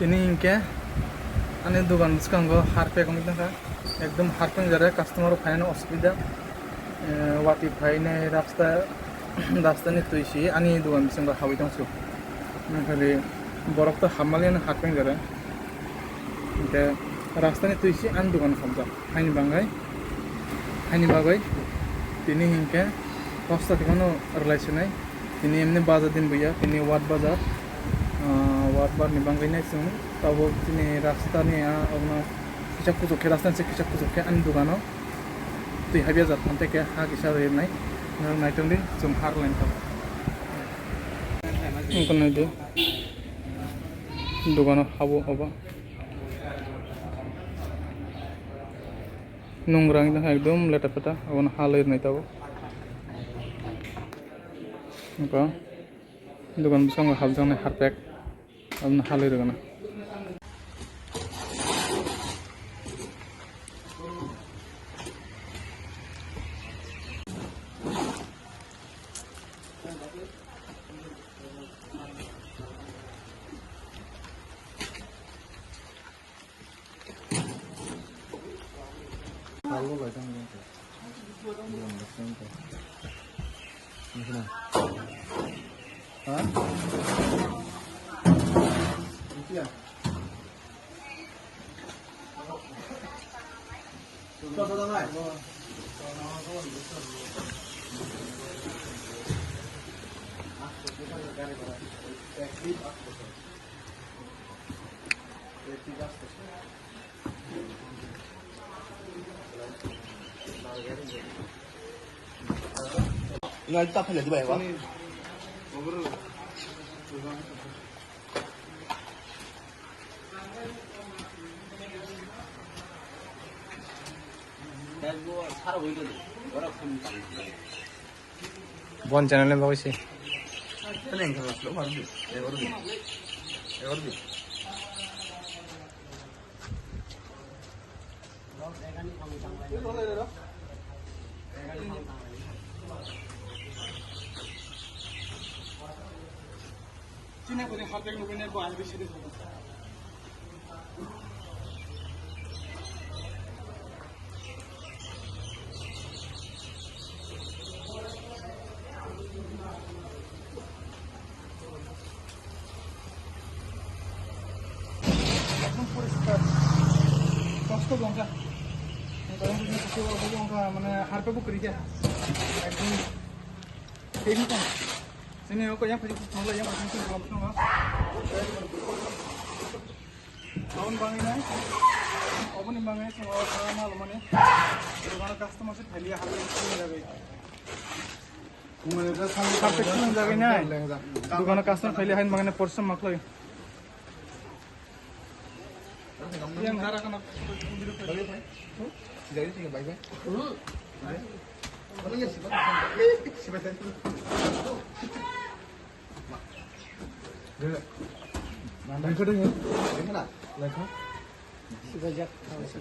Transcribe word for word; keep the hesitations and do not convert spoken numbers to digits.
Tini hinkhe ani dogan bwskango harpek wngwi tongkha, ekdom harpek jare customer rok phainani osubida, eh, watwi phainai rasta, rastani twi si ani dogan bisingo habwi tongsu. Nangkhali borok to hamaliano harpek jare, hinkhe rastani twi si ani dogan habjak. Haini bagwi, haini bagwi tini hinkhe hosta tongmano rwlai sinai. Tini emni bazar din buya, tini wat bazar, ah, wat bazar ni bagwi nai chwng tabuk tini rasta ni, ah, obono kisa kuchuk khe, rasta ni se kisa kuchuk khe ani dogano twi habya jak, phante khe ha kisa rwnai. Norok naitong di, chwng har line tabuk. Wngkha nai di, dogano habo obo. Nungra wngwi tongkha ekdom leta peta, abono halwi rwnai tabuk. Wngkha dogan bwskango habjaknai harpek, abono halwi rwgwna. Bon channel ni bagwi se. Chini kori harpek nugui ne bo ang bisi de. Ekdom poriskar. Kosto bo wngkha. Wngkha, mane harpek bo kwrwi khe. Ekdom. Tei wngkha. Chini oko yang phai, yang phai, yang phai. Aboni bagwi nai, aboni bagwi chwng o thangnai malmani. Dogano customer se phailiya, harpek chini bagwi. Harpek chini bagwi nai. Dogano customer phailiya hain bagwi nai porsa maklai. Yang hara kana. Bye bye. Bye bye. Lekha dong ya? Lekha? Lekha? Sibajak. Lekha?